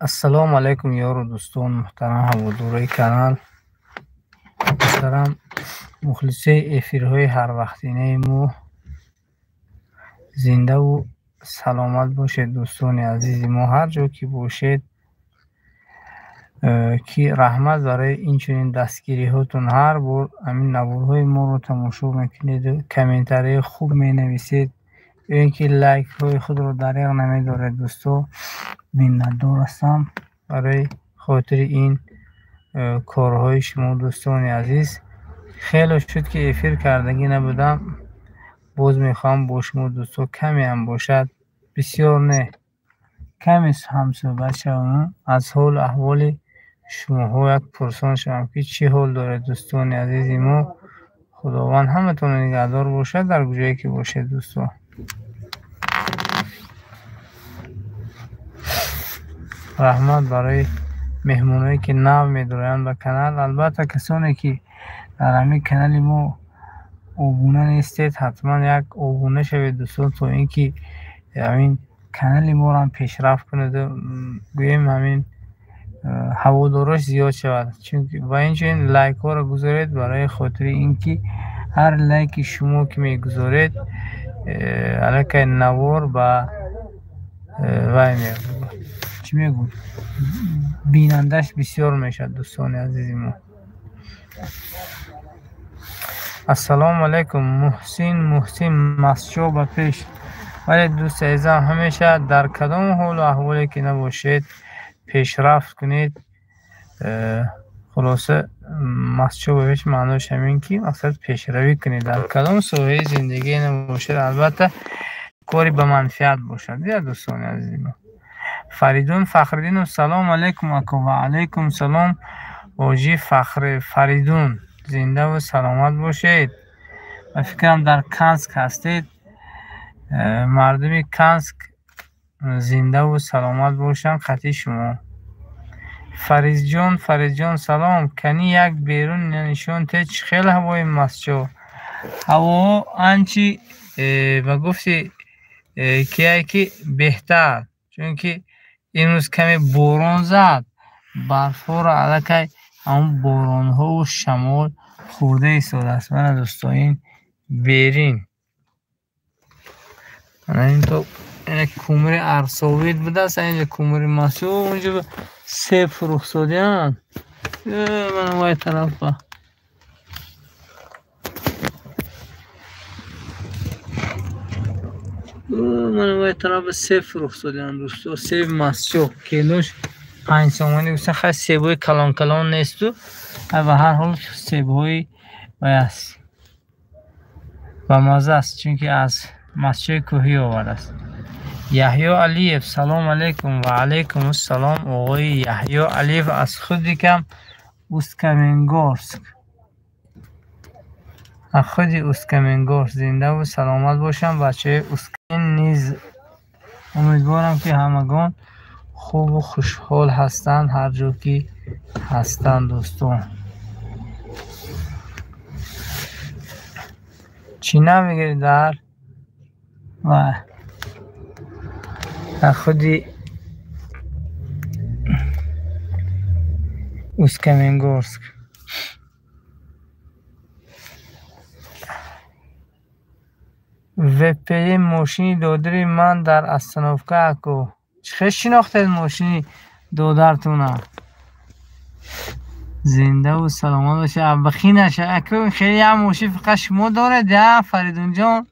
Ассалому алайкум, ёру дӯстон, муҳтарам ҳаводорои канал, муҳтарам мухлисои эфирҳои ҳарвақтинаи мо. Зиндаву саломат бошед, дӯстони азизи мо, ҳар ҷо ки бошед, ки раҳмат барои инчунин дастгириҳотон. Ҳар бор ҳамин наворҳои моро тамошо мекунеду комментарияи хуб менависед ё ин ки лайкҳои худро дареғ намедоред. Дӯсто, миннатдор ҳастам барои хотири ин корҳои шумо, дӯстони азиз. Хеле шуд, ки эфир кардагӣ набудам. Боз мехоҳам бо шумо, дӯсто, каме ҳам бошад, бисёр не, каме ҳамсӯҳбат шавам, аз ҳолу аҳволи шумоҳо як пурсон шавам, ки чӣ ҳол доред, дӯстони азизи мо. Худованд ҳаматонро нигаҳдор бошад дар куҷое ки бошед, дӯсто. Раҳмат барои меҳмоное, ки нав медароянд ба канал. Албатта, касоне ки дар ҳамин канали мо обуна нестед, ҳатман як обуна шавед, дӯстон, то ин ки ҳамин канали моро ҳам пешрафт кунеду, гӯем, ҳамин ҳаводорош зиёд шавад. Чунки ва инчунин лайкҳоро гузоред, барои хотири ин ки ҳар лайки шумо ки мегузоред, аллакай навор ба вай чӣ мегӯ, бинандааш бисёр мешавад, дӯстони азизи мо. Ассалому алайкум, Муҳсин. Муҳсин, масчо ба пеш. Вале, дӯсти азизам, ҳамеша дар кадом ҳолу аҳволе ки набошед, пешрафт кунед. Хулоса, масчо ба пеш маънош ҳамин ки мақсад пешравӣ кунед дар кадом соҳаи зиндагие набошед, албатта кори ба манфиат бошад, я дӯстони азизи мо. Фаридун Фахриддинов: салому алайкум, ако. Ва алайкум салом, ҳоҷӣ Фахри Фаридун, зиндаву саломат бошед. Ба фикрам, дар Канск ҳастед. Мардуми Канск зиндаву саломат бошанд қатъи шумо. Фаризҷон, Фаризҷон, салом. Кани як берун нишон те, чӣ хел ҳавои масчо? Ҳавоҳо анчи ба гуфти кияе ки беҳтар, чунки имрӯз каме борон зад, барфҳоро аллакай ҳамон боронҳову шамол хӯрда истодааст. Мана, дӯсто, ин берин, ана ин то кумри арсовид будааст, инҷа кумри масчо, унҷо себ фурӯхтодианд. Мана вай тарафа. Мана вай тарафа себ фурӯхтодианд, дӯсто, себи масчо килош 5 сомонӣ гуфтан. Хай, себҳои калон калон несту, ба ҳар ҳол себҳои вай аст, бамазза аст, чунки аз масчои кӯҳӣ овардааст. Яҳё Алиев: салому алайкум. Ва алайкум ассалом, оғои Яҳё Алиев аз худикам Усть-Каменогорск, аз худи Усть-Каменогорск. Зиндаву саломат бошанд бачаҳои Усть низ. Умедворам, ки ҳамагон хубу хушҳол ҳастанд, ҳар ҷо ки ҳастанд. Дӯстон, чӣ намегиред дар ва дар худи Усть-Каменогорск? ВП мошини додари ман дар остановка. Ако, чӣ хел шинохтед мошини додартуна? Зиндаву саломат бошед. Абахӣ наша, ако, хеле як мошин фақат шумо доред, я Фаридунҷон?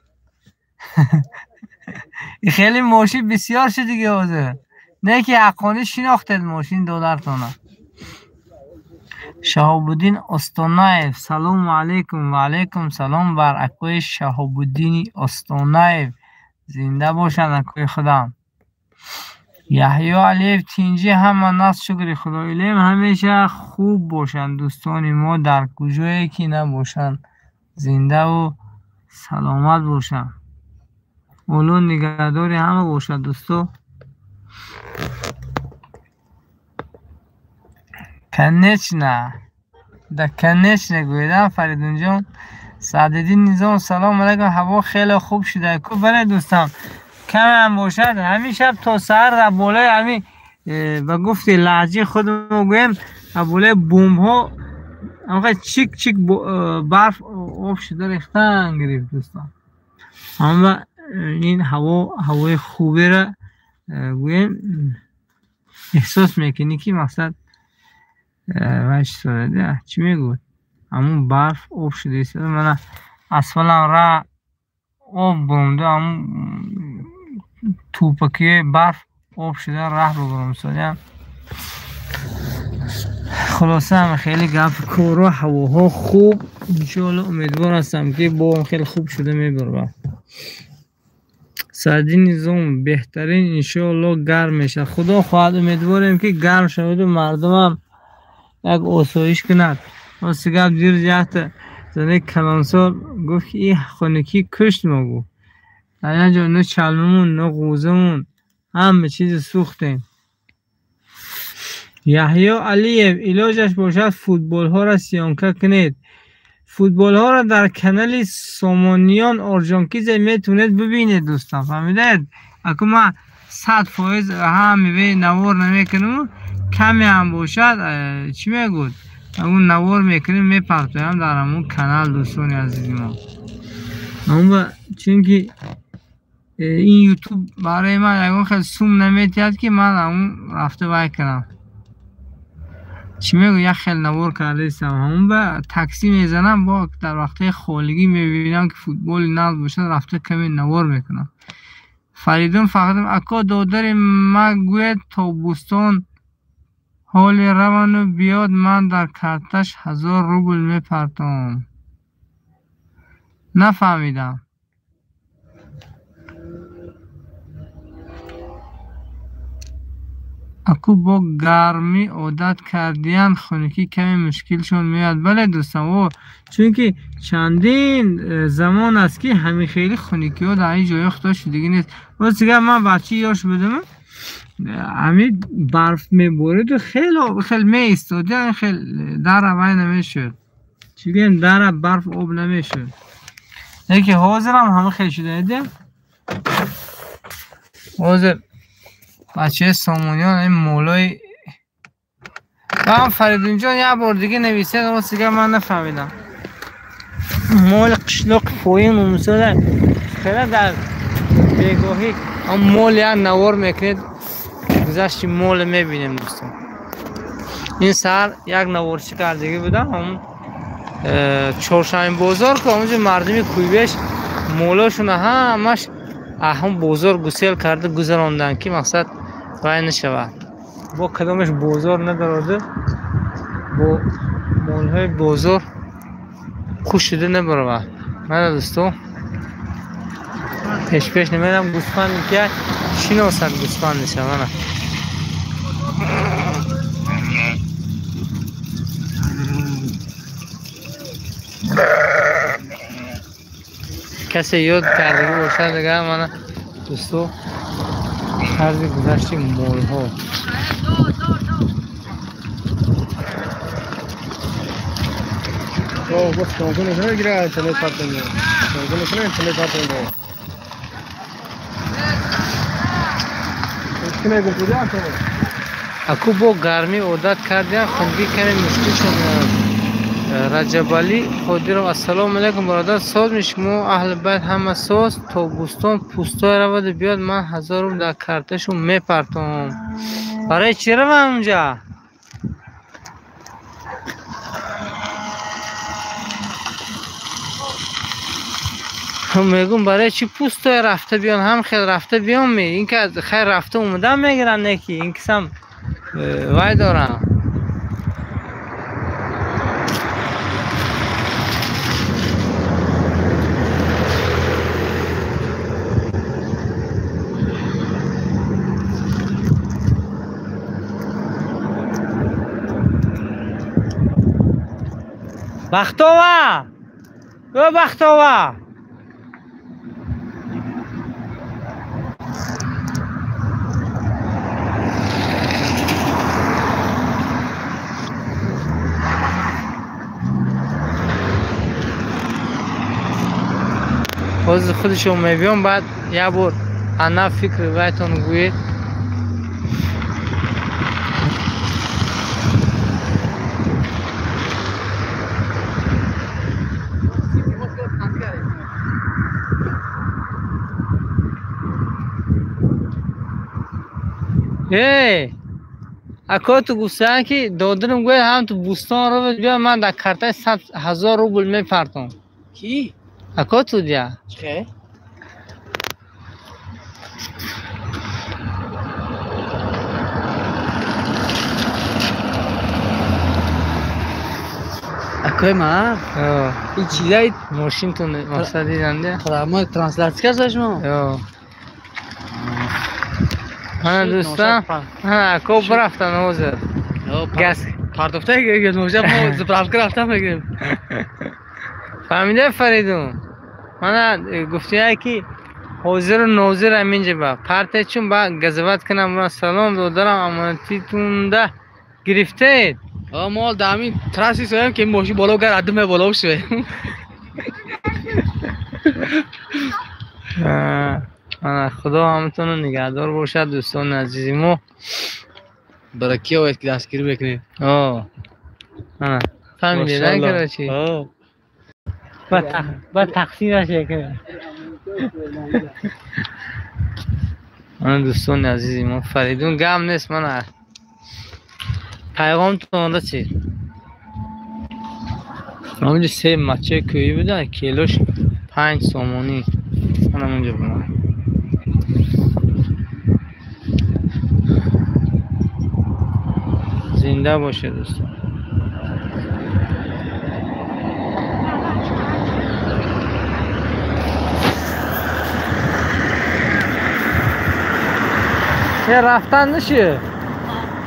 Хеле мошин бисёр шуд диге ҳозир. Не ки ҳаққонӣ шинохтед мошини додартона. Шаҳобуддин Остонаев: салому алайкум. Ва алайкум салом бар акои Шаҳобуддини Остонаев, зинда бошанд акои худам. Яҳё Алиев: тинҷӣ, ҳама нағз, шукри Худо. Илм ҳамеша хуб бошанд дӯстони мо, дар куҷое ки набошанд, зиндаву саломат бошанд. Олло нигаҳдори ҳама бошад, дӯсто. Конечно да, конечно гӯед, Фаридунҷон. Саъдиддин Низом: салому алайкум, ҳаво хеле хуб шуда ку. Бале, дӯстам, камеам бошад, ҳамин шаб то саҳар дар болои ҳамин Ба гуфти лаҳҷаи худмо гӯем, болои бомбҳо ҳамақадр чик чик барф об шуда рехтан гирифт дӯстон. Ҳама ин ҳаво ҳавои хуберо гӯем эҳсос мекунӣ ки мақсад вай чӣ сода чӣ мегӯяд, ҳамун барф об шуда истода. Мана асфалам ра об бурумда, ҳамун тӯпакиҳои барф об шуда раҳ бубурумсода. Хулоса хеле гап кору ҳавоҳо хуб, иншоалло умедвор ҳастам ки бо хеле хуб шуда мебарад. Сади низом беҳтарин, иншоалло гарм мешавад. Худо хоҳад, умедворем ки гарм шаваду мардумам як осоиш кунад. Рости гап дирӯз якта занаи калонсол гуфт ки ин хунукӣ кушт мо гуфт. Дар як ҷо на чалмамон, на ғӯзамон, ҳама чизе сӯхтем. Яҳё Алиев, илоҷаш бошад футболҳоро съёмка кунед. Футболҳоро дар канали Сомониён Орҷонкизе метавонед бибинед дӯстон, фаҳмидаед? Аку ман 100% ҳамаи навор намекунам, каме ҳам бошад чӣ мегӯд, ҳамун навор мекунем, мепартоям дар ҳамун канал дӯстони азизи мо. Чунки ин ютуб барои ман ягон хел сум наметиҳад ки ман ҳамун рафта вай кунам. Чӣ мегӯ, як хел навор кардаистам, ҳамун ба таксӣ мезанам, бо дар вақтҳои холигӣ мебинам ки футболи нағз бошад, рафта каме навор мекунам. Фаридун Фахриддин, ако додари ма гӯяд то Бӯстон ҳоле равану биёд, ман дар карташ 1000 рубл мепартом. Нафаҳмидам. Аку бо гармӣ одат кардиянд, хунукӣ каме мушкилшон меояд. Бале дӯстон, о чунки чандин замон аст ки ҳамин хели хунукиҳо дар ин ҷойҳо худо шудагӣ нест. Рости гап ман бачаи ёш будам, ҳамин барф мебориду хело хел меистод, хел дара вай намешуд. Чӣ гӯем, дара барф об намешуд. Лекин ҳозирам ҳама хел шуда, дидем? Ҳозир бачаи Сомониён ин молои ам Фаридунҷон як бор дига нависед, рости гап ман нафаҳмидам. Моли қишлоқи поин мисола хела дар бегоҳӣ мол як навор мекунед, гузашти моле мебинем дӯстон. Ин саҳар як наворчӣ кардагӣ будам, ҳамун чоршанбе бозор ки ҳамунҷо мардуми кӯйбеш молошуна ҳамаш ҳамун бозор гусел карда гузаронданд ки мақсад вай нашавад. Бо кадомаш бозор надароду, бо молҳои бозор хуш шуда набаровад. Мана дӯстон, пешпеш намедам гӯсфанде ки шиносад гӯсфандеша. Мана касе ёд кардагӣ бошад дигар. Мана дӯсто, тарзи гузашти молҳо. Аку бо гармӣ одат кардиям, хунукӣ каме мушкил шуд. Раҷабалӣ Қодиров, ассалому алайкум бародар, созми шумо аҳли байт ҳама соз. То Бӯстон пӯстой раваду биёд, ман 1000 рубл дар карташон мепартом. Барои чӣ равам унҷа? Мегӯм барои чӣ пӯстой рафта биён, ҳам хел рафта биён ми? Ин ки хайр рафта омадан мегиранд, не ки ин кисам вай дорам. Бахтова! Ё Бахтова! Ҳозир худашон мебиён, баъд як бор ана фикри вайтон гӯед. Эй, ако ту гуфтан ки додарам гӯяд ҳам ту бӯстон ро биё ман дар картаи 100,000 рубл мепартом. Ки? Ако ту дия. Чӣ? Акои ма? Ин чизай мошинтон мақсад диданда? Прямо трансляция карда шумо? Ё. Ана дӯстон, ако рафтан ҳозир. Газ пардохта гирем, мо заправка рафтан мегирем. Фаҳмида Фаридун? Мана гуфтия ки ҳозиру нозир ҳаминҷа ба партия чун ба газават кунам. Салом додарам, амонатитунда гирифтаед? Мо дар ҳамин трасси соем ки мошин боло гар адме боло шуд. Ана худо ҳаматонро нигаҳдор бошад дӯстони азизи мо. Барои ояд ки дастгирӣ мекунед. Ана фаҳмидед короче? Ба тақсимаш мекунед. Ана дӯстони азизи мо, Фаридун гам нест, мана пайғомтон расид. Онҷо се мачаи кӯҳӣ буда, килош 5 сомонӣ. Ана онҷо буда. Зинда бошед дӯстон. Рафтан наши.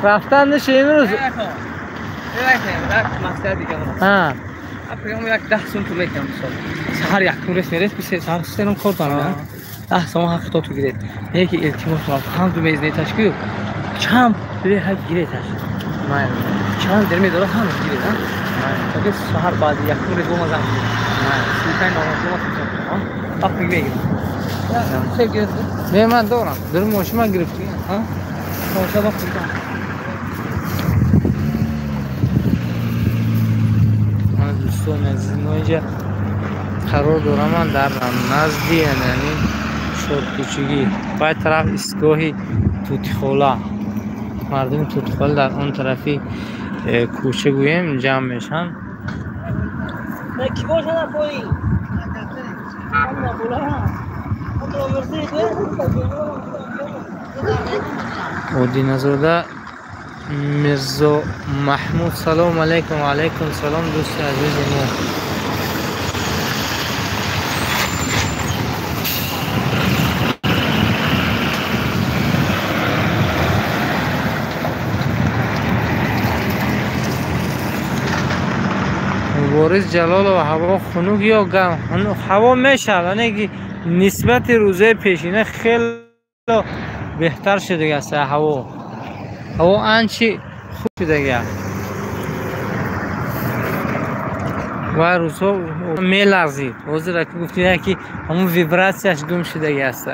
Рафтан наши имрӯз. Ҳа. Прямо як 10 сум пул метиҳам мисол. Саҳар якум рес мерес, саҳар сенам кор дорам. 10 сом ҳақ то ту гиред. Не ки илтимос дорам, ҳам ду мезнеташ ку. Чанд ҳақ гиреташ. Чанд дер медорад ҳам гиред, ҳа? Таки саҳар баъди якум рес бо мазам. Силкай норозӣ ма. Ап мегирам. Се гиред. Не, ман дорам. Дар мошин гирифтӣ, ҳа? Мошин вақт дорам. Дӯстони азиз, мо инҷа қарор дорам дар назди яъне Шоркӯчагӣ. Баъд тараф истгоҳи Тутихола. Мардуми Тутихола дар он тарафи кӯча гӯем ҷамъ мешаванд. Одиназода Мирзо Маҳмуд, салом алайкум. Ва алайкум салом дӯсти азизи мо. Борис Ҷалолов, ҳаво хунук ё гарм? Ҳаво мешавад, яъне ки нисбати рӯзаи пешина хеле беҳтар шудааст ҳаво. Ҳаво анчи хуб шудага. Ва рӯзҳо меларзид. Ҳозир аки гуфтия ки ҳамон вибратсияш гум шудага аст.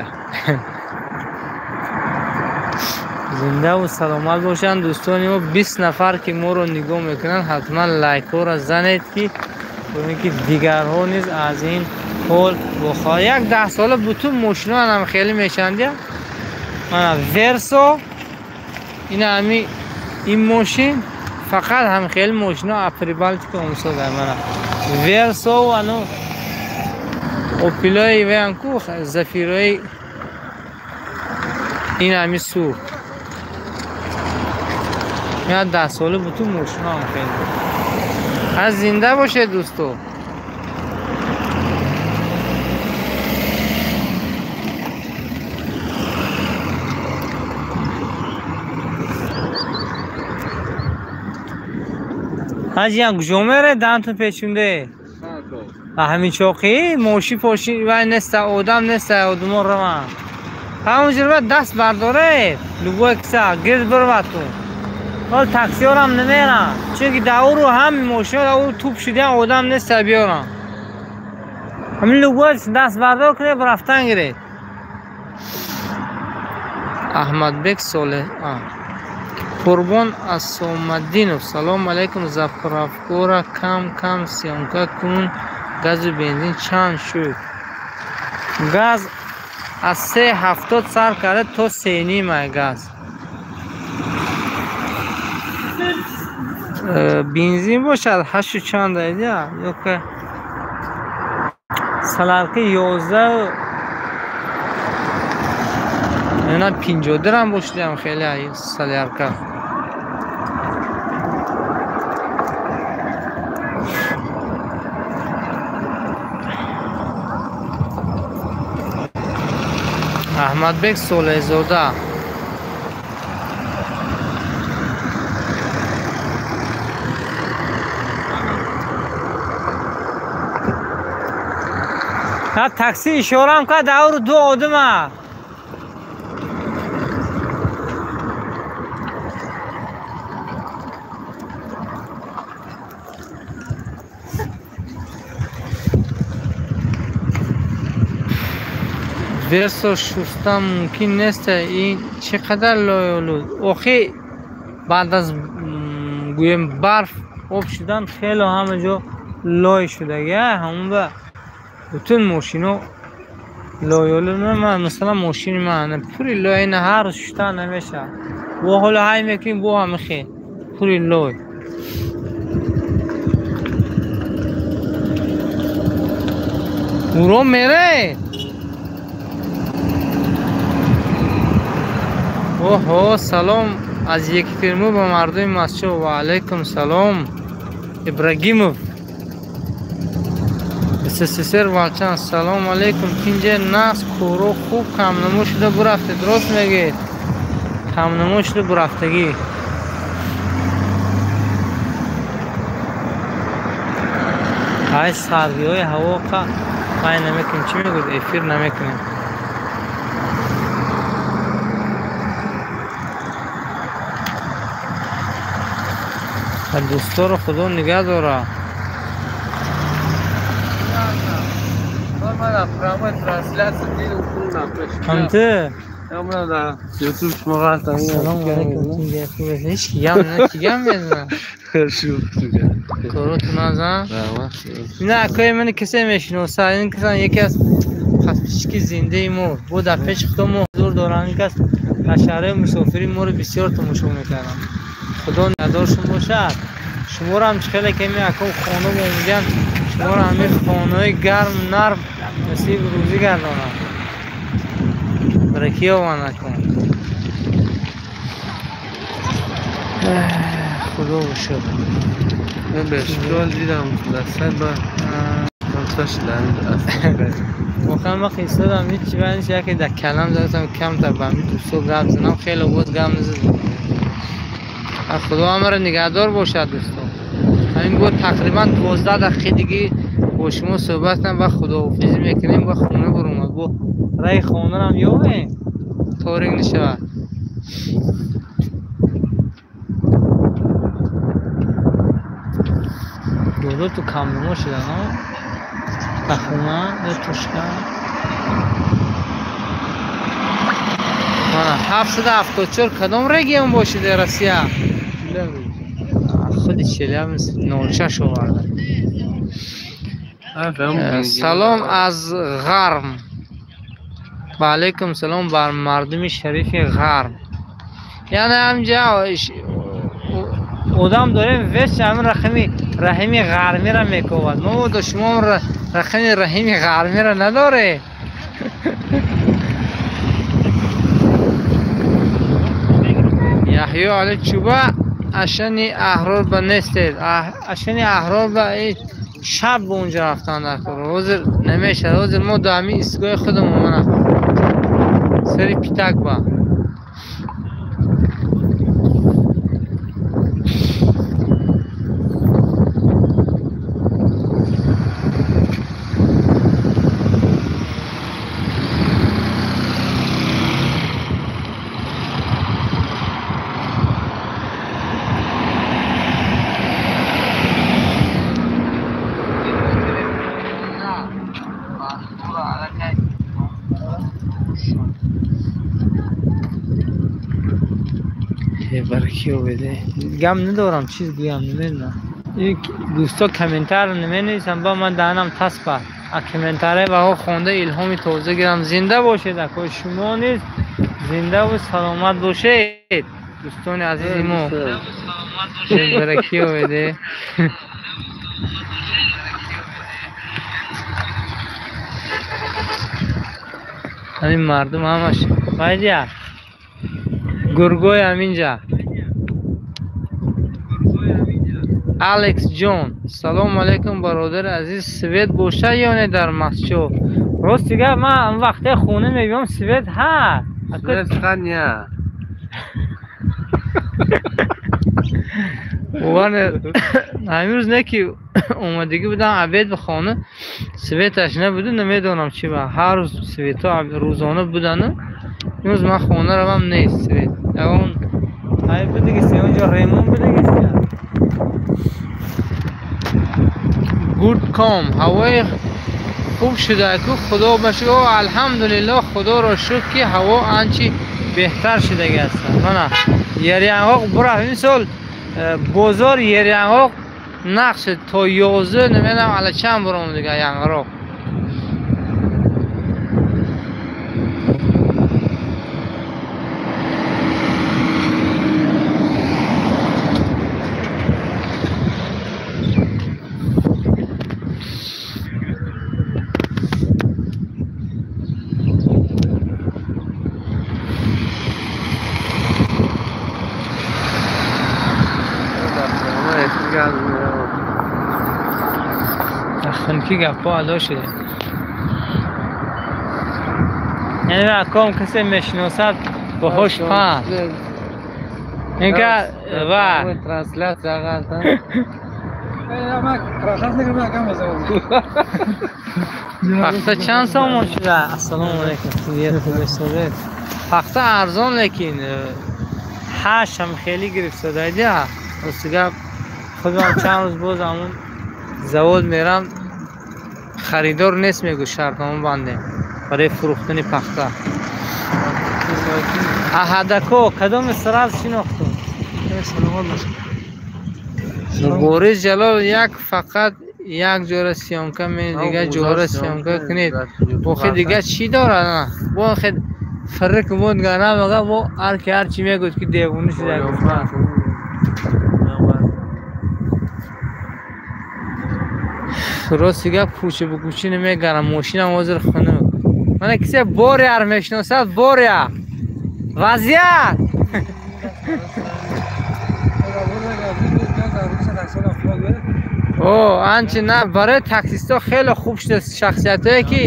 Зиндаву саломат бошанд дӯстони мо. 20 нафар ки моро нигоҳ мекунанд, ҳатман лайкҳоро занед ки ки дигарҳо низ аз ин ҳол бохабар. Як 10 сола бутун мошиноам ҳам хеле мешаванд. Мана Версо, ин ҳами ин мошин фақат ҳам хеле мошино Прибалтика омсода. Мана Версо ану Опилои веам ку Зафирои ин ҳами сурх. Я 10 сола бутун мошино ҳам хеле. Аз зинда бошед дӯсто. Ҳаҷиям куҷо меред дантон печунде? Ҳамин чоқӣ мошин пошин вай неста, одам неста, одамон раванд. Ҳамонҷо равад даст бардоред, любой киса гирд бировадтун. Ҳол таксиҳорам намеранд, чунки дар ӯ рӯ ҳами мошинҳо дар ӯ туп шудиан, одам неста биёранд. Ҳамин любой даст бардор кунед, рафтан гиред. Аҳмадбек Солеҳ Қурбон Асомаддинов, салом алайкум. Заправкора кам кам съёмка кун. Газу бензин чанд шуд? Газ аз 3,70 сар карда то 3,5 газ. Бензин бошад 8 чанд айда ёки солярка 11 на 50 дирам бошидам хеле солярка. Аҳмадбек Солеҳзода. Такси ишорам кард, давру ду одима. Версо шустан мумкин нест. Ин чӣ қадар лоялуд. Охи баъд аз гӯем барф об шудан хело ҳама ҷо лой шудаги, ҳамон ба бутун мошино лоялуд. Ман масалан мошини ман пури лой, ина ҳар рӯз шуста намешавад. Бо ҳоло ҳай мекунем, бо ҳамихе пури лой. Уро мере. Оҳо, салом аз Екатеринбург ба мардуми Москва. Ва алайкум салом. Ибрагимов СССР Валчан, салом алейкум. Кинҷа нас коро хуб камнамо шуда бурафте. Дуруст мегӯед, камнамо шуда бурафтагӣ. Ай сардиҳои ҳаво қай намекунем. Чӣ мегӯед? Эфир намекунем. Дӯсторо Худо нигаҳ дорад. Ҳамту? Салом алейкум. Ҳеч кигам кигам мезанад. Коротун азан. Ина акои мани касе мешиносад. Ин касан яке аз подписчики зиндаи мо. Бо дар пеши худо мо ҳузур доранд. Ин кас дар шаҳрҳои мусофирӣ моро бисёр тамошо мекарданд. Худо нигаҳдоршон бошад. Шуморо ҳам чӣ хеле ки ами аком хона омадиям, шуморо ҳамин хонаҳои гарм нарм насиб рӯзӣ гардонад. Баракӣ ованд аком. Худо бошад. Бешкол дидам дастат ба воқеан ман хистодам, ҳеҷ чӣ яке дар калам задам, камтар ба ҳамин дӯсто гап занам, хеле боз гап назадам. Худо ҳамаро нигаҳдор бошад дӯстон. Ҳамин буд тақрибан 12 дақиқа диги бо шумо суҳбат кардам ва худоҳофизӣ мекунем ва хона бурумад. Бо раи хонаам ёбем, торик нашавад. Додо ту камнамо шуда, но? Ба хона ё тушка? Мана 774 кадом регион бошиде Россия? Худи Челябинск 06 оварда. Салом аз Ғарм. Ва алайкум салом бар мардуми шарифи Ғарм. Яъне ҳамҷа одам дорем вес ҳамин рақами раҳими ғармиро мекобад. Мо до шумо рақами раҳими ғармиро надорем. Яҳё али чуба ашани аҳрор ба нестед. Ашани аҳрор ба шаб ба унҷа рафтан дар кор. Ҳозир намешавад. Ҳозир мо до ҳамин истгоҳи худамон мана сари питак ба. Гам надорам, чиз гӯям намедонам. Дӯсто комментар наменависам, ба ман даҳанам таспа. А комментарҳои баҳо хонда илҳоми тоза гирам. Зинда бошед, акои шумо низ зиндаву саломат бошед. Дӯстони азизи мо. Баракӣ оведе. Ҳамин мардум ҳамаш вайдия. Гургои ҳаминҷа. Алекс Ҷон, салому алайкум бародари азиз, свет боша ё не дар Масчо? Рости гап, ман вақте хона мебиём свет ҳа. Свет ханя. Ҳамин рӯз не ки омадагӣ будам обед ба хона, светаш набуду, намедонам чӣ ба. Ҳар рӯз светҳо рӯзона будану имрӯз ман хона равам нест свет. Ягон ай будагист, онҷо ремон будагист. Гудком, ҳавои хуб шуда ку, худо ба шукр, алҳамдулиллоҳ, худоро шукр ки ҳаво анчи беҳтар шудаги аст. Мана Ерянгоқ бурафт, мисол бозор Ерянгоқ нақш то 11 намедонам ала чанд буром дига Янгроқ. Ки гапҳо ало шуда. Яъне аком касе мешиносад ба ҳош паҳн. Инка ва трансляция ғалта. Пахта чанд сомон шуда? Ассалому алайкум. Пахта арзон, лекин 8 ҳам хеле гирифтода дия. Рости гап худам чанд рӯз боз ҳамун завод мерам, харидор нест, мегӯ шартнома бандем барои фурӯхтани пахта. Аҳадако кадоме сразу шинохтум? Борис Ҷалол як фақат як ҷора съёмка ме, дига ҷора съёмка кунед. Охи дига чӣ дорад? Бо охи фирк буд гана мега, бо ҳар ки ҳар чӣ мегӯд ки девона шуда гуфта. Рости гап кӯча ба кӯча намегарам, мошинам ҳозир хунук. Мана кисе Боряр мешиносад, Боря. Вазъият! О, анчи на, барои таксистҳо хеле хуб шуда, шахсиятҳое ки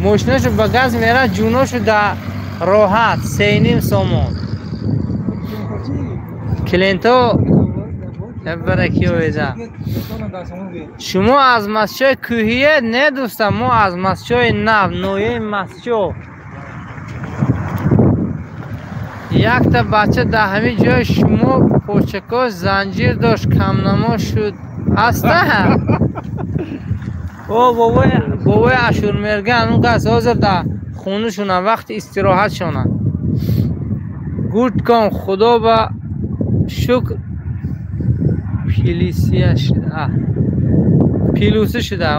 мошинашу ба газ мерад, ҷуношу дар роҳат, 3.5 сомон. Клиентҳо бараки оведа. Шумо аз Масчои кӯҳие? Не дӯстам, мо аз Масчои нав, ноҳияи Масчо. Якта бача дар ҳамин ҷои шумо почакош занҷир дошт, камнамо шуд. Ҳаста? О, бобои Ашурмерган, он кас ҳозир дар хонашона, вақти истироҳатшона. Гудком, худо ба шукр пилисия шуда. Пилуси шуда.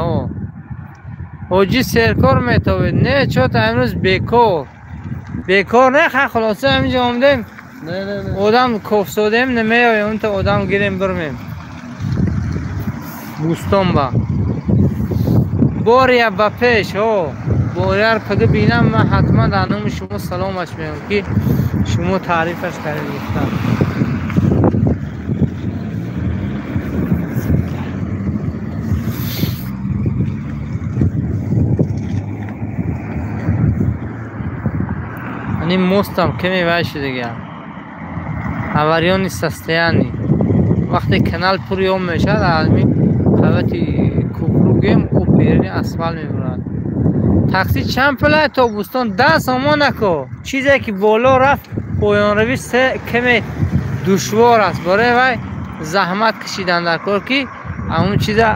Ҳоҷӣ серкор метобед? Не, чо та имрӯз бекор. Бекор не, ха хулоса ҳаминҷо омадем. Одам кофсодем, намеоем, унта одам гирем бирмем. Бӯстон ба. Боря ба пеш, ҳо. Боряр пага бинам, ман ҳатман дар номи шумо саломаш меём ки шумо таърифаш кардед гуфтам. Ин мостам каме вай шудага. Авариони состояние. Вақте канал пур об мешавад, ҳамин қабати кӯпру гӯем об беруни асфалт мебурад. Такси чанд пул то Бӯстон? 10 сомон ако. Чизе ки боло рафт, поёнравӣ каме душвор аст. Барои вай заҳмат кашидан дар кор ки ҳамон чиза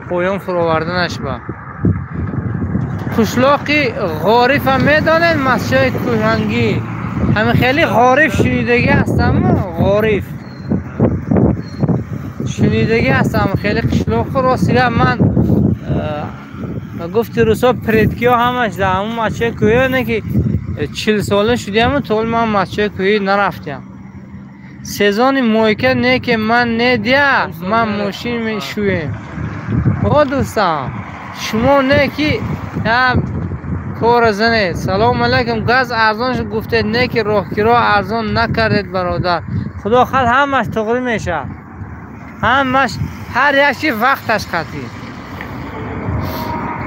поён фуроварданаш ба. Қишлоқи Ғорифам медонед, Масчои кӯҳангӣ. Ҳамин хеле Ғориф шунидагӣ ҳастам, Ғориф. Шунидагӣ ҳастам хеле қишлоқи рости гап ман гуфти рӯсо предкиҳо ҳамаш дар ҳамон Масчои кӯҳ не ки 40 сола шудиам, то ҳол ман масчои кӯҳӣ нарафтиам. Сезони мойка не ки ман не дия, ман мошин мешӯем. О дӯстам, шумо не ки кора занед. Салом алайкум, газ арзон шуд гуфтед, не ки роҳкиро арзон накардед бародар. Худо хоҳад ҳамаш туғри мешавад. Ҳамаш ҳар як чи вақташ қатъӣ.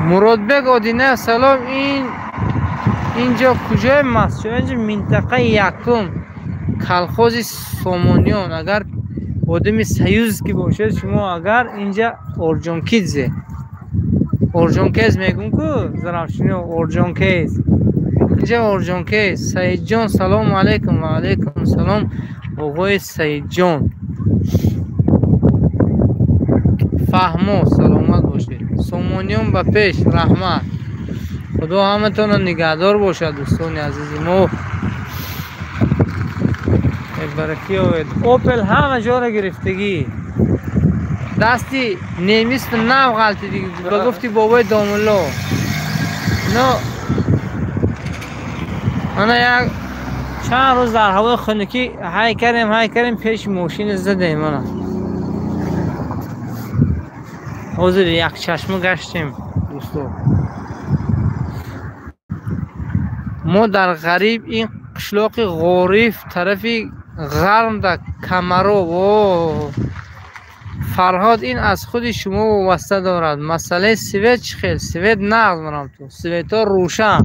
Муродбек Одинаев салом, ин инҷо куҷои масҷид? Инҷо минтақаи якум колхози Сомониён. Агар одами союз ки бошед шумо, агар инҷа Орҷонкидзе. Орҷонкез мегум ку зарафшино Орҷонкез. Инҷа Орҷонкез. Саидҷон салом алайкум. Ва алайкум салом оғои Саидҷон. Фаҳмо саломат бошед. Сомониён ба пеш, раҳмат. Худо ҳаматонро нигаҳдор бошад дӯстони азизи мо. Баракӣ овед. Опел ҳама ҷоро гирифтагӣ. Дасти немис нав ғалтидигӣ ба гуфти бобои домулло. Но ана як чанд рӯз дар ҳавои хунукӣ ҳай кардем пеши мошина задем. Ана ҳозир як чашма гаштем дӯсто. Мо дар ғариб ин қишлоқи Ғориф тарафи ғарм дар Камаров. Фарҳод, ин аз худи шумо вобаста дорад. Масъалаи свет чӣ хел? Свет нағз марам ту. Светҳо рӯшан.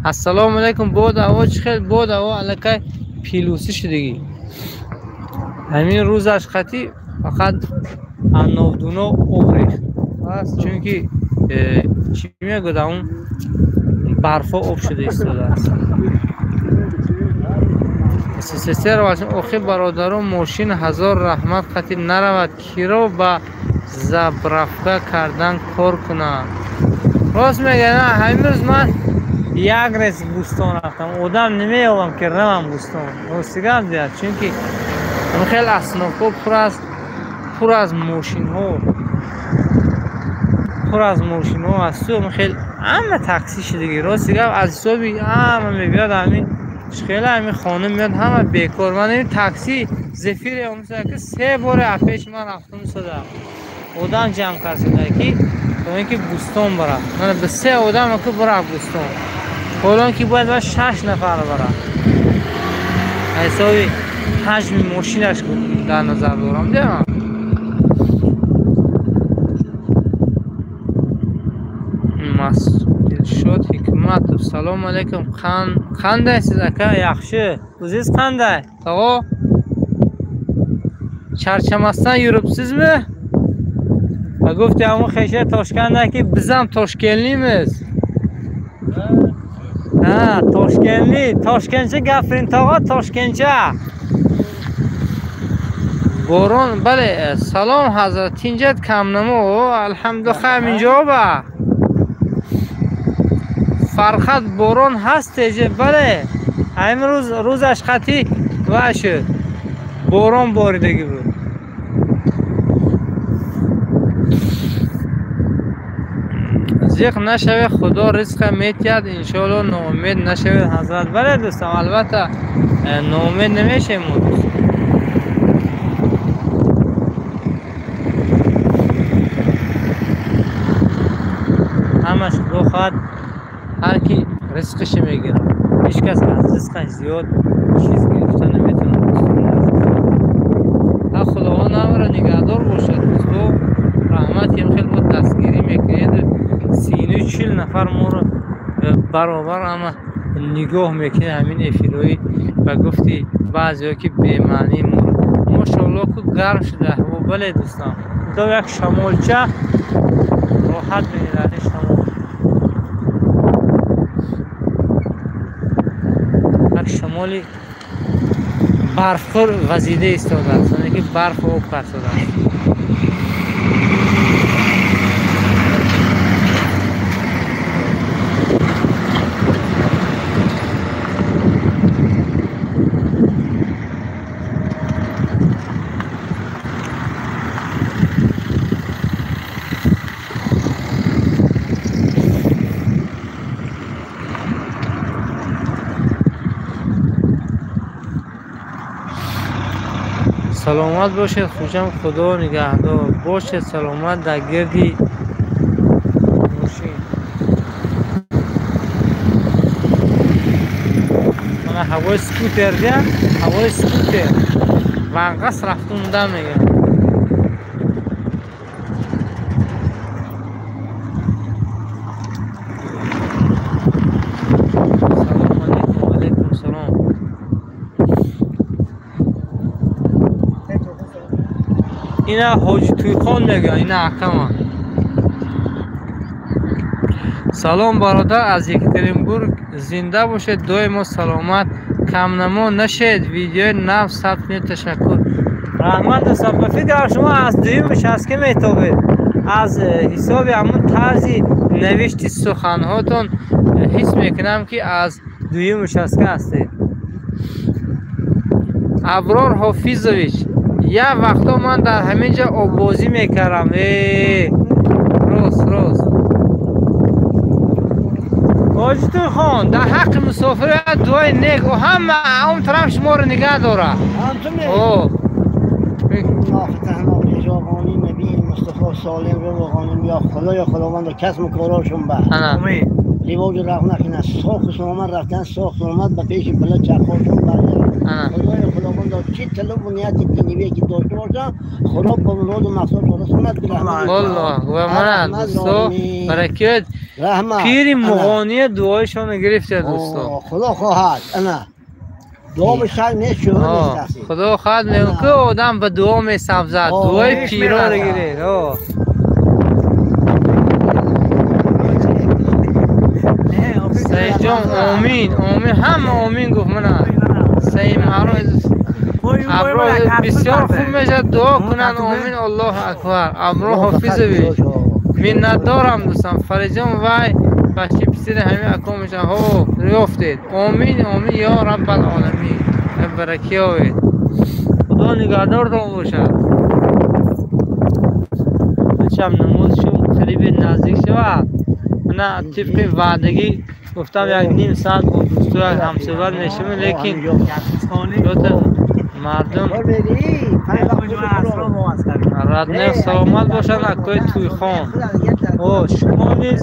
Ассалому алайкум. Бод ҳаво чӣ хел? Бод ҳаво аллакай пилусӣ шудагӣ. Ҳамин рӯзаш қатӣ фақат анновдуно об рехт. Чунки чӣ мегӯяд, он барфо об шуда истодааст. СССР охи бародарон, мошин ҳазор раҳмат қатӣ наравад, киро ба заправка кардан кор кунад. Рост мегӯяд, ҳамин рӯз ман як рейс Бӯстон рафтам, одам намеёбам ки равам Бӯстон. Рости гап диҳад, чунки хеле аснофҳо пур аз мошинҳо, пур аз мошинҳо асту хеле ҳама такси шудагӣ. Рости гап аз ҳисоби ҳама мебиёд, ҳамин хеле ҳамин хонум меояд, ҳама бекор. Ман ин такси Зефире омада ки се боре пеши ман рафтум шуда. Одам ҷамъ кард шуда ки то ин ки Бӯстон барад. Ман ба се одам ки барад Бӯстон. Ҳолон ки бояд ба 6 нафар барад. Ҳисоби ҳаҷми мошинаш дар назар дорам, дема. Дилшод Ҳикматов салом алайкум. Қандайсиз ака? Yaxshi. O'zingiz qanday? Tog'a? Charchamasdan yuribsizmi? Va gufti ҳамон хеша Toshkentda ки biz ham toshkentlikmiz. Ha, toshkentlik. Toshkentcha gapiring tog'a, toshkentcha. Борон, бале, салом ҳазрат, тинҷат камнамо, алҳамдулиллоҳ ҳаминҷо ба. Фархад, борон ҳаст теҷе? Бале, ҳамин рӯз рӯзаш қатӣ ва шуд. Борон боридагӣ буд. Зиқ нашавед, Худо ризқа метиҳад, иншоаллоҳ ноумед нашавед ҳазрат. Бале дӯстам, албатта ноумед намешавем мо дӯст. Ҳамаш Худо хоҳад ҳар ки ризқиша мегирад. Ҳеҷ кас аз ризқаш зиёд чиз гирифта наметавонад дӯстони азиз. Ҳа, Худованд ҳамаро нигаҳдор бошад дӯсто. Раҳмат, ин хел мо дастгирӣ мекунед. 30-40 нафар моро баробар ҳама нигоҳ мекунед ҳамин эфирҳои ба гуфти баъзеҳо ки бемаънӣ моро. Мошоаллоҳ ку гарм шуда ҳаво. Бале дӯстам, то як шамолча роҳат мегирад шамол. Як шамоли барфхӯр вазида истодааст, яъне ки барф об кард шудааст. Саломат бошед, хушам, Худо нигаҳдор. Бошед саломат дар гирди мошин. Мана ҳавои скутер дия, ҳавои скутер. Ванғас рафтунда мегӯям. Салом алейкум, алейкум салом. Ина Ҳоҷи Туйхон мегӯянд, ина акама. Салом бародар аз Екатеринбург, зинда бошед, доимо саломат, камнамо нашед, видеои нав сабт кунед, ташаккур. Раҳмат дӯстон, ба фикрам шумо аз дуюм участка метобед. Аз ҳисоби ҳамун тарзи навишти суханҳотон ҳис мекунам, ки аз дуюм участка ҳастед. Аброр Ҳофизович, як вақто ман дар ҳамин ҷо оббозӣ мекардам. Рост, рост. Ҳоҷи Туйхон, дар ҳаққи мусофират дуои нек, ҳама он тараф шуморо нигаҳ дорад. Ривоҷу равнақ ина соху саломат рафтан, соху саломат ба пеши бала чархошон баргардад. Худоё Худовандо, чӣ талабу нияти дунявие ки дошта бошам, Худо ба муроду мақсад расонад. Аллоҳ ва мана дӯсто, баракат. Пири муғония дуоишонро гирифта дӯсто. Худо хоҳад, ана дуо бишай нест, шуҳр нест. Худо хоҳад, мегӯям ки одам ба дуо месабзад, дуои пироро гиред. Саидҷон, омин, омин, ҳама омин гуфт мана. Саид Маъруф Аброр бисёр хуб мешавад, дуо кунанд, омин, Аллоҳу акбар. Аброр Ҳофизович, миннатдорам дӯстам. Фаридҷон, вай бачи писари ҳамин ако мешавад. Ҳо, ёфтед. Омин, омин, ё Раббал оламин. Баракӣ ёбед. Худо нигаҳдортон бошад. Дучам намозшон қариби наздик шавад. Мана тибқи ваъдагӣ гуфтам як ним соат бо дӯсту як ҳамсӯҳбат мешавем, лекин мардум раднев саломат бошанд. Акои Туйхон, шумо низ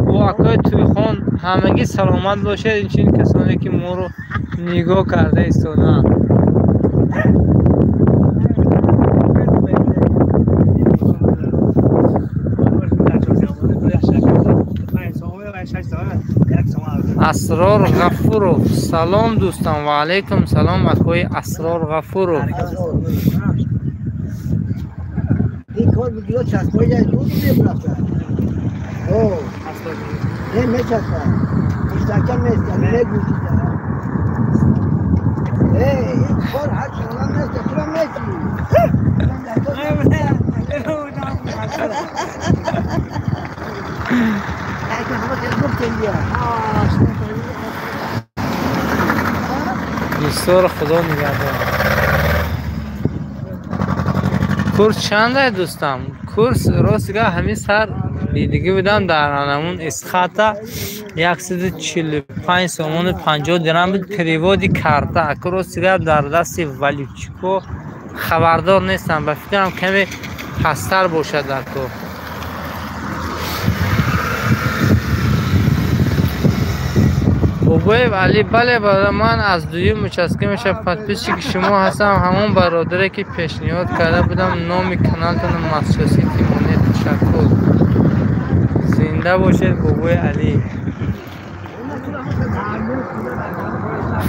бо акои Туйхон ҳамагӣ саломат бошед. Инчунин касоне ки моро нигоҳ карда истодаанд. Асрор Ғафуров, салом дӯстон. Ва алайкум салом акои Асрор Ғафуров. Ин кор видео часпоида дур мебрафта. О, не мечаспа. Мустаҳкам нест, мегӯзида. Ин кор ҳар салом нест, чаро мечи? Дӯстор, Худо нигаҳдор. Курс чанд ай дӯстам? Курс рост га ҳамин сар дидагӣ будам дар ҳамун Исхата 145 сомону 50 дирам буд переводи карта. Ака рост га дар дасти валютчико хабардор нестам, ба фикрам каме пасттар бошад дар кор. Бобоев Али, бале бародар, ман аз дуюм участка мешавам, подписчики шумо ҳастам, ҳамон бародаре ки пешниҳод карда будам номи каналтон Масчоси Тимоне. Ташаккур, зинда бошед бобои Али.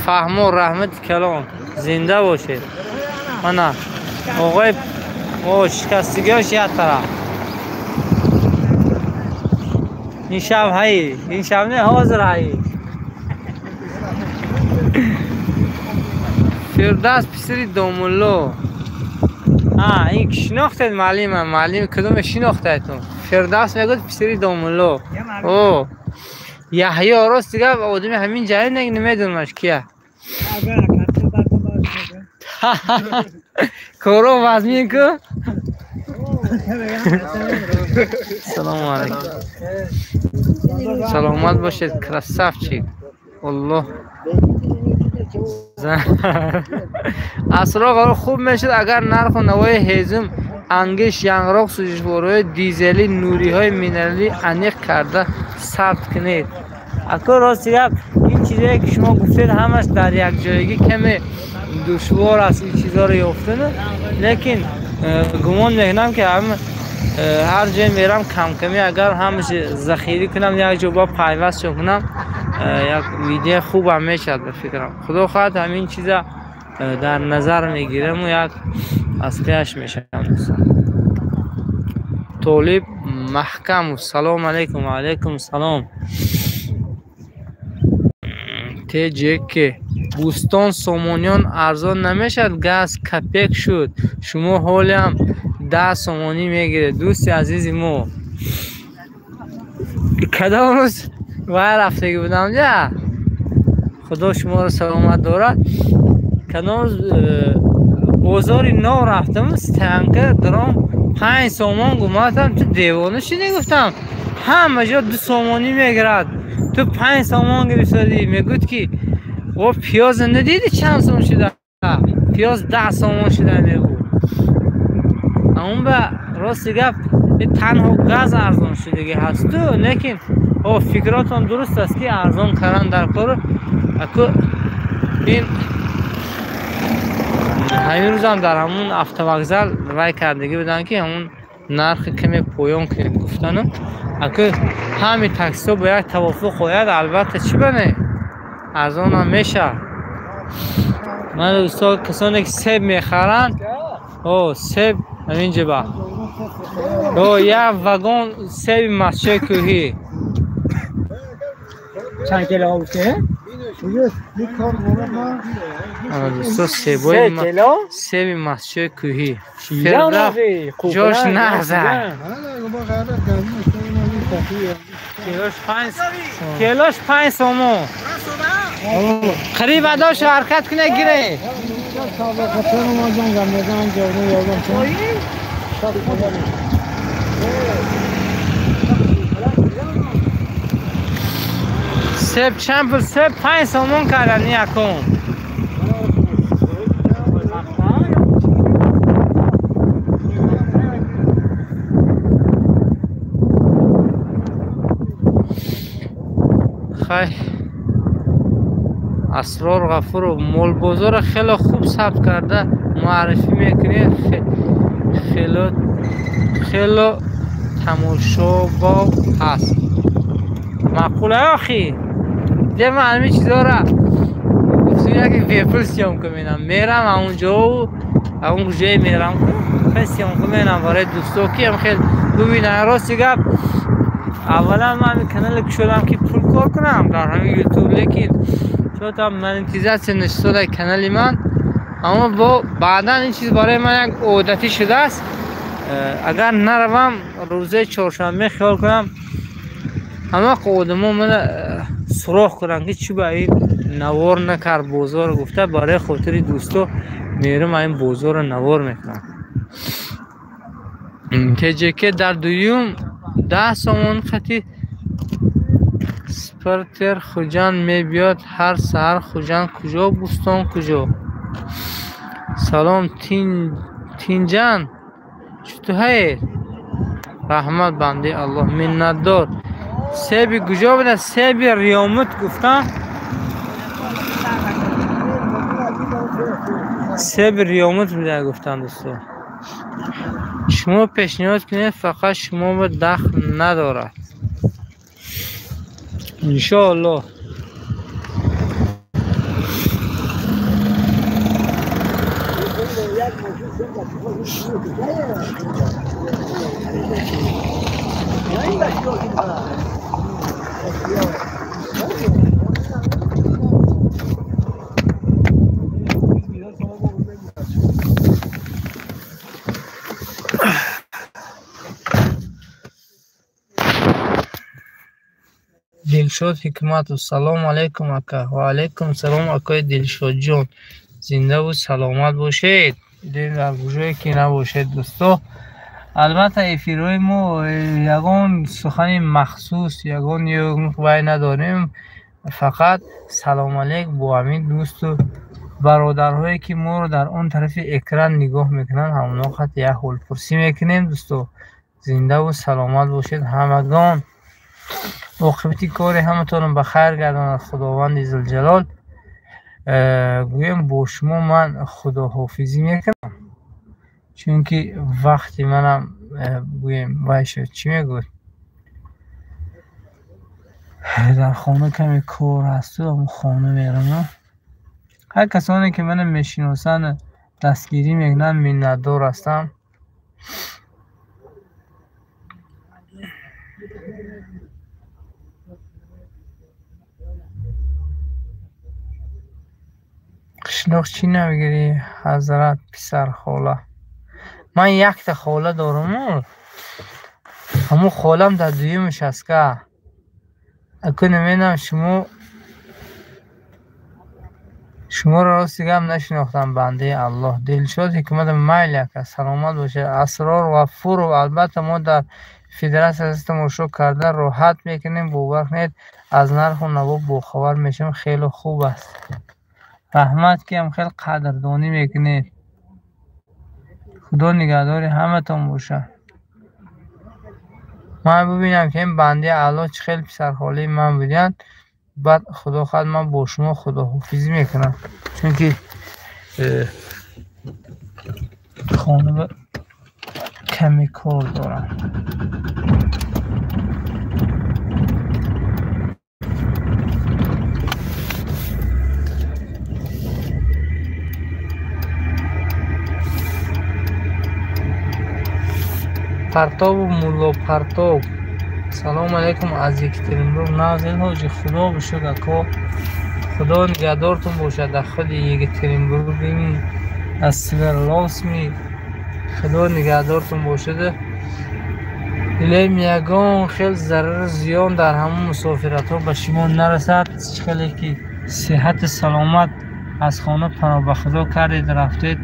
Фаҳмо, раҳмати калон, зинда бошед. Мана оғои шикастагиҳош як тараф. Ин шаб ҳаи, ин шаб не, ҳозир ҳаи. Фирдавс писари домулло. Ин ки шинохтед муаллима? Муаллим кадоме шинохтаетон? Фирдавс мегӯяд писари домулло. О, Яҳё рост дигар одами ҳамин ҷаи намедонамаш кия. Коро вазмин ку? Салому алайкум. Саломат бошед, красавчик. Аллоҳ. Асрор хуб мешуд агар нарху навои ҳезум, ангиш, янгроқ, сӯзишвориҳои дизелӣ, нуриҳои минералӣ аниқ карда сабт кунед. Ако рости гап, ин чизое ки шумо гуфтед ҳамаш дар якҷоягӣ каме душвор аст ин чизҳоро ёфтан, лекин гумон мекунам ки ҳар ҷое мерам камкамӣ агар ҳамаш захирӣ кунам, як ҷо ба пайваст кунам, як видеои хубам мешавад ба фикрам. Худо хоҳад ҳамин чиза дар назар мегирам ва як аз пеш мешавам. Толиб Маҳкамов, салом алейкум. Ва алейкум салом. ТЖК Бӯстон сомониён арзон намешавад, газ капек шуд, шумо ҳолиам 10 сомонӣ мегиред. Дӯсти азизи мо, кадом рӯз вай рафтагӣ будам ҷа, худо шуморо саломат дорад. Кадом рӯз бозори нав рафтам, стоянка даром 5 сомон гуматам, ту девона шудӣ? Гуфтам ҳама ҷо 2 сомонӣ мегирад, ту 5 сомон гирифтадӣ. Мегӯд ки о пиёз надидӣ чанд сом шуда, пиёз 10 сомон шуда мегӯ. Амон ба рости гап танҳо газ арзон шудагӣ ҳасту, лекин о фикротон дуруст аст ки арзон кардан дар кор. Аку ин ҳамин рӯзам дар ҳамун автовокзал вай кардагӣ буданд ки ҳамун нархи каме поён кунед гуфтану. Аку ҳамин таксиҳо бо як тавофуқ ояд, албатта чӣ бане арзонам мешавад. Ман устод касоне ки себ мехаранд, о себ ҳамин ҷиба, о як вагон себи масчои кӯҳӣ. Чанд кило гуфте? Дӯсто, себи масчои кӯҳӣ ҷош нағза. Килош 5 сомон. Қариб адошу ҳаракат куне гире. Себ чанд пул? Себ 5 сомон кардан якум. Хай Асрор Ғафуров, молбозорро хеле хуб сабт карда муаррифӣ мекунед, хеле тамошобоб ҳаст. Маъқул охи? Де ман ҳамин чизҳоро гуфтем яке бепул съёмка менам, мерам ҳамунҷо, ҳамун ҷое мерам хеле съёмка менам барои дӯсто ки ҳам хеле бубинанд. Рости гап, аввалан ман ҳамин канале кушодам ки пул кор кунам дар ҳамин ютуб, лекин чун монетизатсия нашудаи канали ман, аммо бо баъдан ин чиз барои ман як одатӣ шудааст. Агар наравам рӯзаи чоршанбе хиёл кунам ҳама одамо мана суроғ кунанд ки чӣ ба ин навор накард бозор гуфта, барои хотири дӯсто мерам ин бозорро навор мекунам. ТЖК дар дуюм 10 сомон хати Спартер Хуҷанд мебиёд ҳар саҳар. Хуҷанд куҷо? Бӯстон куҷо? Салом Тинҷан, чутуҳаед? Раҳмат бандаи Аллоҳ, миннатдор. Себи куҷо буда? Себи Риёмут гуфтам. Себи Риёмут буда гуфтам дӯсто. Шумо пешниҳод кунед, фақат шумо ба дахл надорад. Иншоаллоҳ. Дилшод Ҳикматов, салом алейкум ака. Ва алейкум салом акои Дилшодҷон, зиндаву саломат бошед. Дар куҷое ки набошед дӯсто. Албатта эфирҳои мо ягон сухани махсус, ягон вай надорем. Фақат салом алейк бо ҳамин дӯсту бародарҳое ки моро дар он тарафи экран нигоҳ мекунанд, ҳамонҳо қат як ҳолпурсӣ мекунем. Дӯсто, зиндаву саломат бошед ҳамагон. Оқибати кори ҳаматонро ба хайр гардонад Худованди Зулҷалол. Гӯем бо шумо ман худоҳофизӣ мекунам, чунки вақти манам гӯем вай шуд. Чӣ мегӯд? Дар хона каме кор ҳасту ҳамон хона меравам. Ҳар касоне ки мана мешиносанд, дастгирӣ мекунанд, миннатдор ҳастам. Қишлоқ чӣ намегирӣ, ҳазрат писархола? Ман якта хола доруму, ҳамун холам дар дуюмаш аст ка. Аку намедонам шуморо рости гап нашинохтам, бандаи Аллоҳ. Дилшод Ҳикмат майли ака, саломат бошед. Асрор Ғафуров, албатта мо дар федератсия тамошо карда роҳат мекунем, бовар кунед, аз нарху наво бохабар мешавем, хеле хуб аст. Раҳмат ки ҳам хеле қадрдонӣ мекунед. Худо нигаҳдори ҳаматон бошад. Ман бибинам ки ин бандаи Аллоҳ чӣ хел писархолаи ман будиянд. Баъд худо хоҳад ман бо шумо худоҳофизӣ мекунам, чунки хона каме кор дорам. Партобу мулло Партоб, салом алейкум аз Екатеринбург. Нағзед ҳоҷи, худо бишук ако, худо нигаҳдортон бошад дар худи Екатеринбургими, аз Свердловскми, худо нигаҳдортон бошад. Илем ягон хел зарару зиён дар ҳамон мусофиратҳо ба шумо нарасад. Чӣ хеле ки сиҳату саломат аз хона паноҳ ба худо кардед рафтед,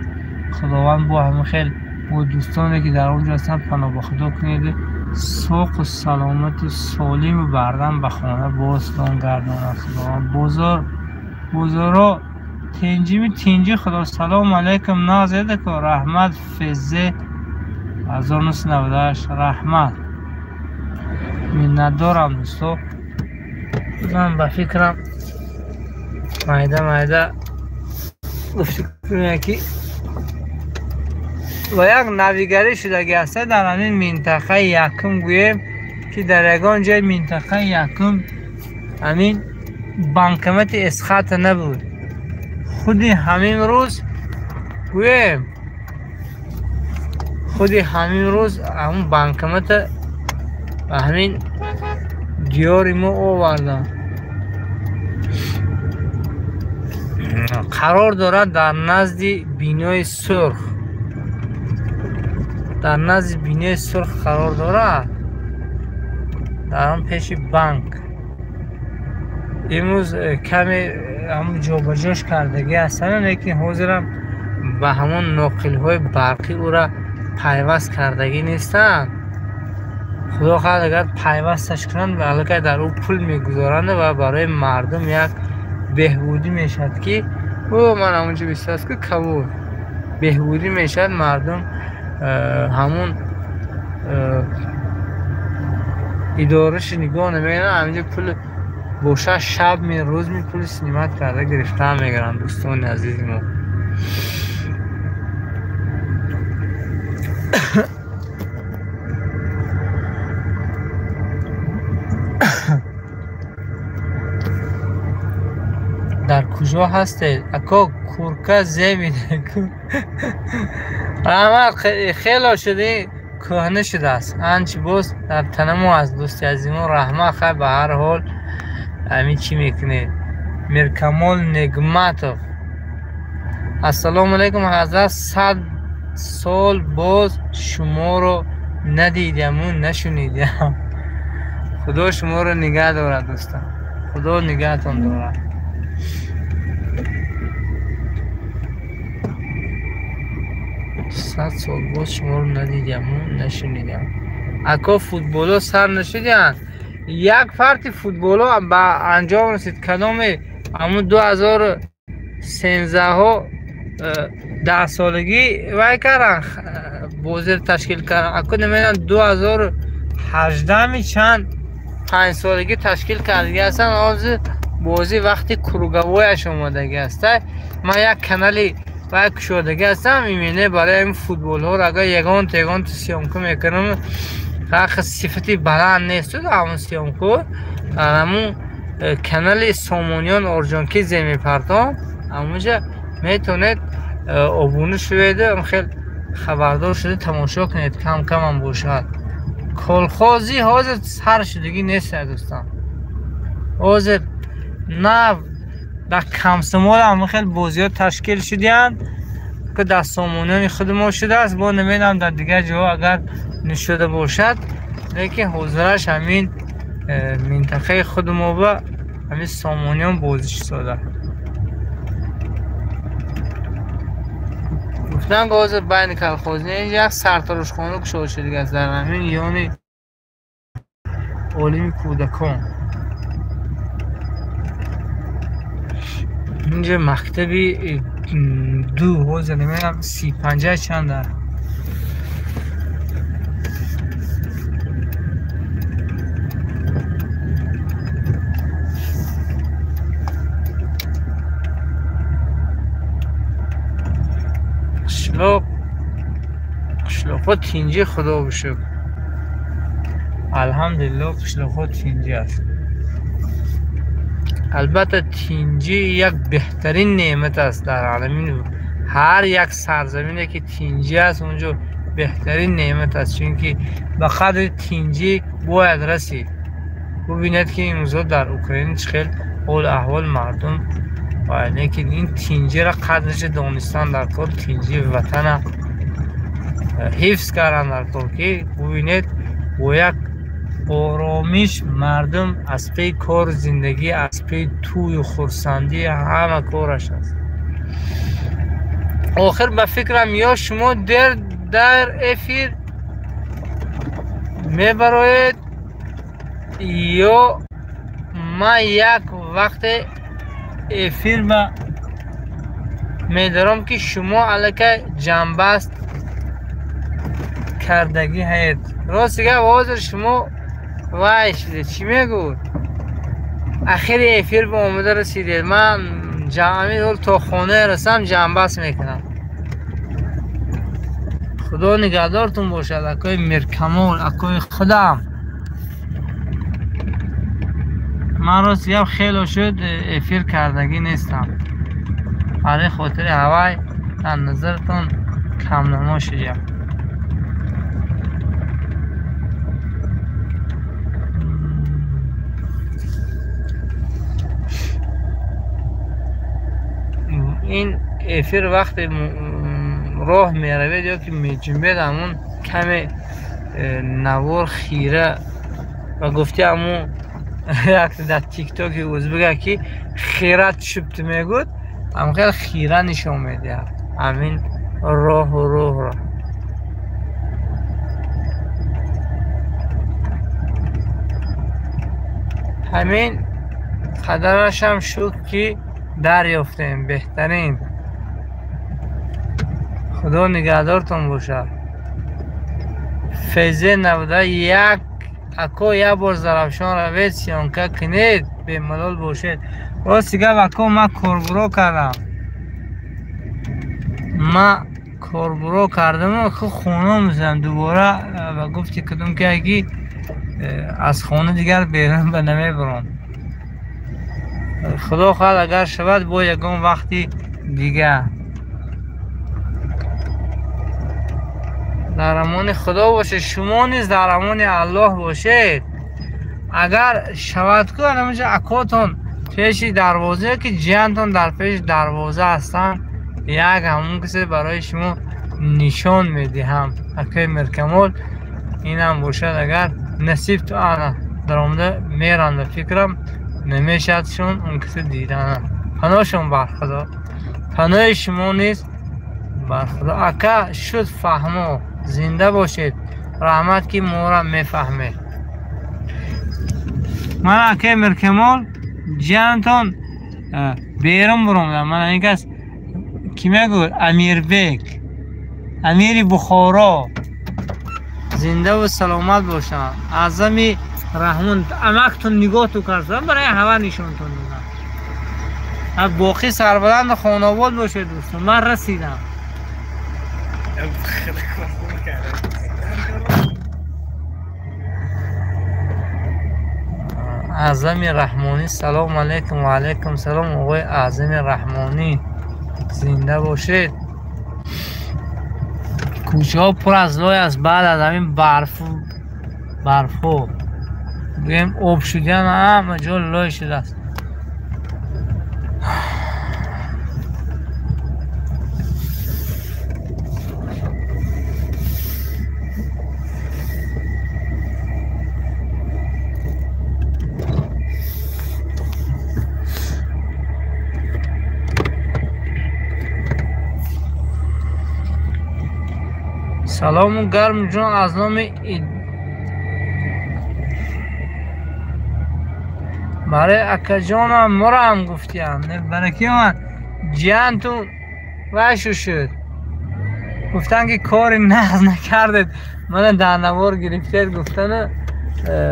Худованд бо ҳамин хел бо дӯстоне ки дар он ҷо ҳастанд паноҳ ба худо кунед, соқу саломату солиму бардам ба хона бозтон гардонад Худованд. Бозоро тинҷими тинҷи худо. Салом алейкум нағзедако, раҳмат. Фз 1998, раҳмат, миннатдорам дӯсто. Ман ба фикрам майда майда гуфтем ки ва як навигарӣ шудагӣ аст дар ҳамин минтақаи якум. Гӯем ки дар ягон ҷои минтақаи якум ҳамин банкомати Эсхата набуд. Худи ҳамин рӯз гӯем, худи ҳамин рӯз ҳамун банкомата ба ҳамин диёри мо оварданд. Қарор дорад дар назди бинои сурх, дар назди бинои сурх қарор дорад, дар он пеши банк. Имрӯз каме ҳамон ҷобаҷош кардагӣ ҳастанд, лекин ҳозирам ба ҳамон ноқилҳои барқӣ ӯра пайваст кардагӣ нестанд. Худо хоҳад агар пайвасташ кунанд, аллакай дар ӯ пул мегузоранд ва барои мардум як беҳбудӣ мешавад ки ӯ ман ҳамонҷо бисаст ки кабуд беҳбудӣ мешавад, мардум ҳамун идораши нигоҳ намекунанд, ҳаминҷо пул боша шаб ми рӯз ми пули снимат карда гирифта мегиранд. Дӯстони азизи мо, дар куҷо ҳастед? Ако курка зебида. Раҳмат, хело шуди кӯҳна шудааст, анчи боз дар танамо аст. Дӯсти азизмо, раҳмат. Хай, ба ҳар ҳол ҳамин чӣ мекунед? Миркамол Негматов, ассалому алайкум ҳазрат, 100 сол боз шуморо надидаму нашунидам. Худо шуморо нигаҳ дорад дӯстам, худо нигаҳтон дорад. 100 сол боз шуморо надидаму нашунидам. Ако футболо сар нашудианд? Як фарти футболо ба анҷом расид. Кадоме ҳамун 2013-ҳо 10 солагӣ вай кардан, бозиро ташкил кардан. Аку намедонам, 2018-ми чанд 5 солагӣ ташкил кардагӣ ҳастанд. Ҳозир бозӣ вақти круговой аш омадагӣ аста. Ман як канали вай кушодагӣ ҳастам именно барои ҳамин футболҳоро, агар ягонта ягонта съёмка мекунам, ҳақи сифати баланд несту ҳамун съёмка ҳамун канали Сомониён Орҷонкидзе мепартом. Ҳамунҷа метавонед обуна шуведу хел хабардор шуда тамошо кунед, кам камам бошад. Колхозӣ ҳозир сар шудагӣ нест, дӯстон. Ҳозир нав дар Комсомол ҳам хел бозиҳо ташкил шудиянд, ки дар Сомониёни худи мо шудааст. Бо намедонам, дар дигар ҷоҳо агар нашуда бошад, лекин ҳозираш ҳамин минтақаи худи мо ба ҳамин Сомониён бозӣ шуда. Гуфтам, ки ҳозир байни колхозӣ як сартарошхона кушода шудагааст дар ҳамин ёни олими кӯдакон. Инҷа мактаби ду, ҳозир намедонам, 35 чанд аст. Қишлоқ, қишлоқҳо тинҷӣ, худо бишукр, алҳамдулилло, қишлоқҳо тинҷӣ аст. Албатта, тинҷӣ як беҳтарин неъмат аст дар оламин. Ҳар як сарзамине ки тинҷӣ аст, унҷо беҳтарин неъмат аст, чунки ба қадри тинҷӣ бояд расид. Бубинед, ки имрӯзҳо дар Украина чӣ хел ҳолу аҳвол мардум, лекин ин тинҷиро қадрашо донистан дар кор, тинҷии ватана ҳифз кардан дар кор, ки бубинед, бо як оромиш мардум аз паи кору зиндагӣ, аз паи тӯю хурсандӣ ҳама кораш аст. Охир ба фикрам, ё шумо дер дар эфир мебароед, ё ман як вақте эфир ба медаром, ки шумо аллакай ҷамъбаст кардагӣ ҳаед. Рости гап, ҳозир шумо вай шудед, чӣ мегӯд, ахири эфир ба омода расидед. Ман ҳамин ҳол то хона расам, ҷамъбаст мекунам. Худо нигаҳдортон бошад, акои Миркамол, акои худам. Ман рости гап, хело шуд эфир кардагӣ нестам, барои хотири ҳавай дар назаратон камнамо шудям. Ин эфир вақте роҳ меравед ё ки меҷунбед, ҳамун каме навор хира ва гуфти ҳамун як дар тиктоки ӯзбека, ки хира чупт мегӯд, ҳамхел хира нишон медиҳад ҳамин роҳу роҳро. Ҳамин қадарашам шуд, ки дарёфтем. Беҳтарин, худо нигаҳдортон бошад. Фезе 91 ако, як бор Зарафшон равед, съёмка кунед, бемалол бошед. Рости гап, ако, ман корбуро кардам, ман корбуро кардаму ху хона мезанам дубора ва гуфти кудум ки аги аз хона дигар берун ба намебаром. Худо хоҳад, агар шавад, бо ягон вақти дигар. Дар амони худо бошед, шумо низ дар амони Аллоҳ бошед. Агар шавад ку, анаминҷа акотон пеши дарвоза, ки ҷиянтон дар пеши дарвоза ҳастанд, як ҳамон кисе барои шумо нишон медиҳам, акои Миркамол. Инам бошад, агар насиб ту, ана даромада мерам. Ба фикрам, намешавадшон он кисе дидана. Паноҳшон бар худо, паноҳи шумо низ бар худо. Ака, шуд, фаҳмо, зинда бошед, раҳмат, ки моро мефаҳмед. Ман акай Миркамол ҷиянтон берун буромадам. Ман ин кас ки мегӯяд Амирбек, амири Бухоро. Зинда ва саломат бошанд. Аъзами Раҳмон амактон нигоҳтон кардам, барои ҳава нишонтон додам. Боқӣ сарбаланд хонобод бошед дӯстон. Ман расидам. Аъзами Раҳмонӣ салом алейкум. Ва алейкум салом оғои Аъзами Раҳмонӣ, зинда бошед. Кӯчаҳо пур аз лой аст баъд аз ҳамин барфҳо. Гӯем об шудан ҳама ҷо лой шудааст. Салому гарм ҷон аз номи барои акаҷонам мурам гуфтиям. Барои ман ҷиянтун вайшу шуд. Гуфтан ки кори нағз накардед, мана дар навор гирифтед гуфтану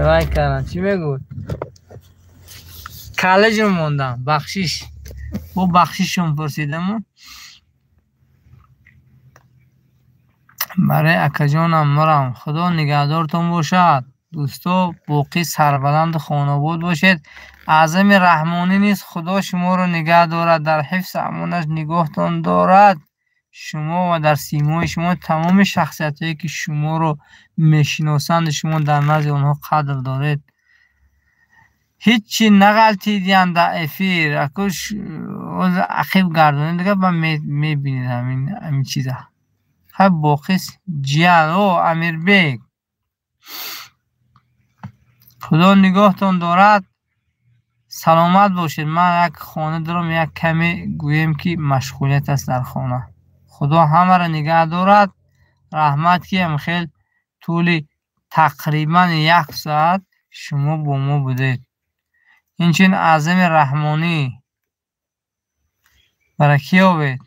вай кардам. Чӣ мегӯд? Каллаҷон мондам. Бахшиш. Бо бахшишон пурсидаму. Барои акаҷонам мурам. Худо нигаҳдортон бошад. Дӯсто, боқӣ сарбаланду хонобод бошед. Аъзами Раҳмонӣ низ Худо шуморо нигаҳ дорад, дар ҳифзи амонаш нигоҳтон дорад. Шумо ва дар симои шумо тамоми шахсиятҳое ки шуморо мешиносанд, шумо дар назди онҳо қадр доред. Ҳеҷ нағалтидиян дар эфир. Акуш ақиб гардонед дига ба мебинед ҳамин чиза. Хай боқист ҷиян. О, Амирбек, Худо нигоҳтон дорад, саломат бошед. Ман як хона дорам, як каме гӯем ки машғулият аст дар хона. Худо ҳамаро нигаҳ дорад. Раҳмат ки ҳамхел тӯли тақрибан як соат шумо бо мо будед. Инчунин Аъзами Раҳмонӣ, баракӣ ёбед.